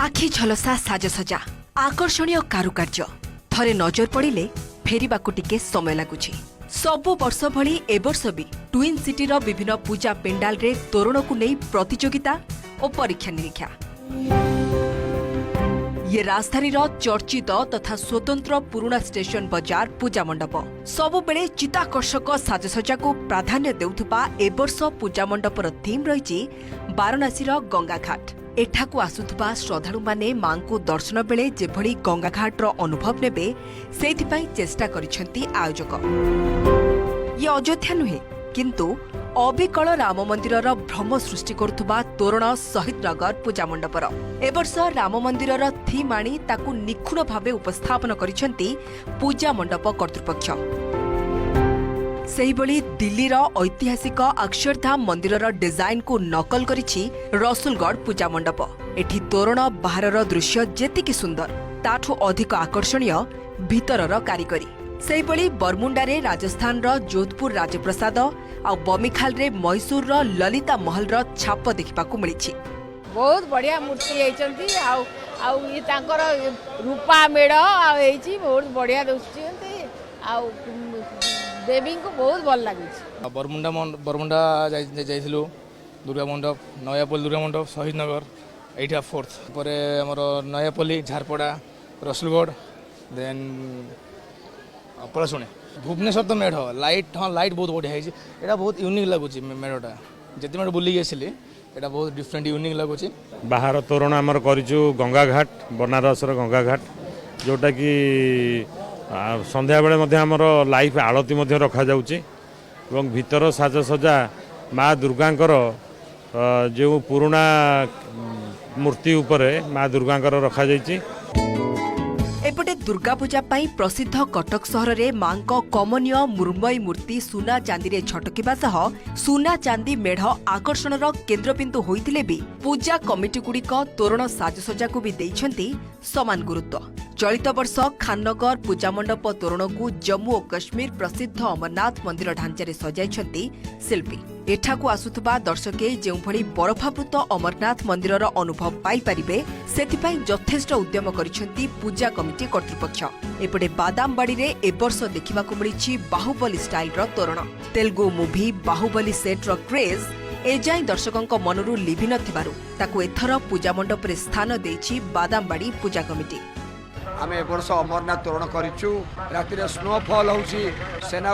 ଆଖି ଝଲସା ସାଜସଜା, ଆକର୍ଷଣୀୟ କାରୁକାର୍ଯ୍ୟ, ଥରେ ନଜର ପଡ଼ିଲେ ଫେରିବାକୁ ଟିକେ ସମୟ ଲାଗୁଛି। ସବୁ ବର୍ଷ ଭଳି ଏବର୍ଷ ବି ଟ୍ୱିନ୍ ସିଟିର ବିଭିନ୍ନ ପୂଜା ପେଣ୍ଡାଲରେ ତୋରଣକୁ ନେଇ ପ୍ରତିଯୋଗିତା ଓ ପରୀକ୍ଷା ନିରୀକ୍ଷା। ଇଏ ରାଜଧାନୀର ଚର୍ଚ୍ଚିତ ତଥା ସ୍ୱତନ୍ତ୍ର ପୁରୁଣା ଷ୍ଟେସନ ବଜାର ପୂଜା ମଣ୍ଡପ। ସବୁବେଳେ ଚିତ୍ତାକର୍ଷକ ସାଜସଜ୍ଜାକୁ ପ୍ରାଧାନ୍ୟ ଦେଉଥିବା ଏବର୍ଷ ପୂଜା ମଣ୍ଡପର ଥିମ୍ ରହିଛି ବାରାଣସୀର ଗଙ୍ଗାଘାଟ। ଏଠାକୁ ଆସୁଥିବା ଶ୍ରଦ୍ଧାଳୁମାନେ ମାଙ୍କୁ ଦର୍ଶନ ବେଳେ ଯେଭଳି ଗଙ୍ଗାଘାଟର ଅନୁଭବ ନେବେ, ସେଇଥିପାଇଁ ଚେଷ୍ଟା କରିଛନ୍ତି ଆୟୋଜକ। ଇଏ ଅଯୋଧ୍ୟା ନୁହେଁ, କିନ୍ତୁ ଅବିକଳ ରାମ ମନ୍ଦିରର ଭ୍ରମ ସୃଷ୍ଟି କରୁଥିବା ତୋରଣ ଶହୀଦନଗର ପୂଜା ମଣ୍ଡପର। ଏବର୍ଷ ରାମ ମନ୍ଦିରର ଥିମ୍ ଆଣି ତାକୁ ନିଖୁଣ ଭାବେ ଉପସ୍ଥାପନ କରିଛନ୍ତି ପୂଜା ମଣ୍ଡପ କର୍ତ୍ତୃପକ୍ଷ। ସେହିଭଳି ଦିଲ୍ଲୀର ଐତିହାସିକ ଅକ୍ଷରଧାମ ମନ୍ଦିରର ଡିଜାଇନକୁ ନକଲ କରିଛି ରସୁଲଗଡ଼ ପୂଜା ମଣ୍ଡପ। ଏଠି ତୋରଣ ବାହାରର ଦୃଶ୍ୟ ଯେତିକି ସୁନ୍ଦର, ତାଠୁ ଅଧିକ ଆକର୍ଷଣୀୟ ଭିତରର କାରିଗରୀ। ସେହିଭଳି ବରମୁଣ୍ଡାରେ ରାଜସ୍ଥାନର ଯୋଧପୁର ରାଜପ୍ରସାଦ ଆଉ ବମିଖାଲରେ ମହୀଶୂରର ଲଲିତା ମହଲର ଛାପ ଦେଖିବାକୁ ମିଳିଛି। ବହୁତ ବଢ଼ିଆ ମୂର୍ତ୍ତି ହେଇଛନ୍ତି ଆଉ ଆଉ ଇଏ ତାଙ୍କର ରୂପା ମେଢ଼ ଆଉ ହେଇଛି, ବହୁତ ବଢ଼ିଆ ଦିଶୁଛନ୍ତି ଆଉ ଦେବୀଙ୍କୁ ବହୁତ ଭଲ ଲାଗୁଛି। ବରମୁଣ୍ଡା, ବରମୁଣ୍ଡା ଯାଇଥିଲୁ, ଦୁର୍ଗା ମଣ୍ଡପ, ନୟାପଲ୍ଲୀ ଦୁର୍ଗା ମଣ୍ଡପ, ଶହୀଦନଗର, ଏଇଟା ଫୋର୍ଥ। ପରେ ଆମର ନୟାପଲ୍ଲୀ, ଝାରପଡ଼ା, ରସୁଲଗଡ଼, ଦେନ୍ ପଳାଶୁଣି। ଭୁବନେଶ୍ୱର ତ ମେଢ଼ ଲାଇଟ୍, ହଁ, ଲାଇଟ୍ ବହୁତ ବଢ଼ିଆ ହେଇଛି। ଏଇଟା ବହୁତ ୟୁନିକ୍ ଲାଗୁଛି ମେଢ଼ଟା। ଯେତେ ମେଢ଼ ବୁଲିକି ଆସିଲି, ଏଇଟା ବହୁତ ଡିଫରେଣ୍ଟ, ୟୁନିକ୍ ଲାଗୁଛି। ବାହାର ତୋରଣ ଆମର କରିଛୁ ଗଙ୍ଗାଘାଟ, ବନାରସର ଗଙ୍ଗାଘାଟ, ଯେଉଁଟାକି ସନ୍ଧ୍ୟାବେଳେ ମଧ୍ୟ ଆମର ଲାଇଭ୍ ଆଳତି ମଧ୍ୟ ରଖାଯାଉଛି ଏବଂ ଭିତର ସାଜସଜା ମା ଦୁର୍ଗାଙ୍କର ଯେଉଁ ପୁରୁଣା ମୂର୍ତ୍ତି ଉପରେ ମା ଦୁର୍ଗାଙ୍କର ରଖାଯାଇଛି। ଏପଟେ ଦୁର୍ଗାପୂଜା ପାଇଁ ପ୍ରସିଦ୍ଧ କଟକ ସହରରେ ମାଙ୍କ କମନୀୟ ମୃଣ୍ମୟୀ ମୂର୍ତ୍ତି ସୁନା ଚାନ୍ଦିରେ ଝଟକିବା ସହ ସୁନା ଚାନ୍ଦି ମେଢ଼ ଆକର୍ଷଣର କେନ୍ଦ୍ରବିନ୍ଦୁ ହୋଇଥିଲେ ବି ପୂଜା କମିଟିଗୁଡ଼ିକ ତୋରଣ ସାଜସଜ୍ଜାକୁ ବି ଦେଇଛନ୍ତି ସମାନ ଗୁରୁତ୍ୱ। ଚଳିତ ବର୍ଷ ଖାନନଗର ପୂଜାମଣ୍ଡପ ତୋରଣକୁ ଜମ୍ମୁ ଓ କଶ୍ମୀର ପ୍ରସିଦ୍ଧ ଅମରନାଥ ମନ୍ଦିର ଢାଞ୍ଚାରେ ସଜାଇଛନ୍ତି ଶିଳ୍ପୀ। ଏଠାକୁ ଆସୁଥିବା ଦର୍ଶକେ ଯେଉଁଭଳି ବରଫାବୃତ ଅମରନାଥ ମନ୍ଦିରର ଅନୁଭବ ପାଇପାରିବେ, ସେଥିପାଇଁ ଯଥେଷ୍ଟ ଉଦ୍ୟମ କରିଛନ୍ତି ପୂଜା କମିଟି କର୍ତ୍ତୃପକ୍ଷ। ଏପଟେ ବାଦାମବାଡ଼ିରେ ଏବର୍ଷ ଦେଖିବାକୁ ମିଳିଛି ବାହୁବଲି ଷ୍ଟାଇଲର ତୋରଣ। ତେଲୁଗୁ ମୁଭି ବାହୁବଲି ସେଟ୍ର କ୍ରେଜ୍ ଏଯାଏଁ ଦର୍ଶକଙ୍କ ମନରୁ ଲିଭି ନଥିବାରୁ ତାକୁ ଏଥର ପୂଜା ମଣ୍ଡପରେ ସ୍ଥାନ ଦେଇଛି ବାଦାମବାଡ଼ି ପୂଜା କମିଟି। ଆମେ ଏ ବର୍ଷ ଅମରନାଥ ତୋରଣ କରିଛୁ। ରାତିରେ ସ୍ନୋଫଲ୍ ହେଉଛି, ସେନା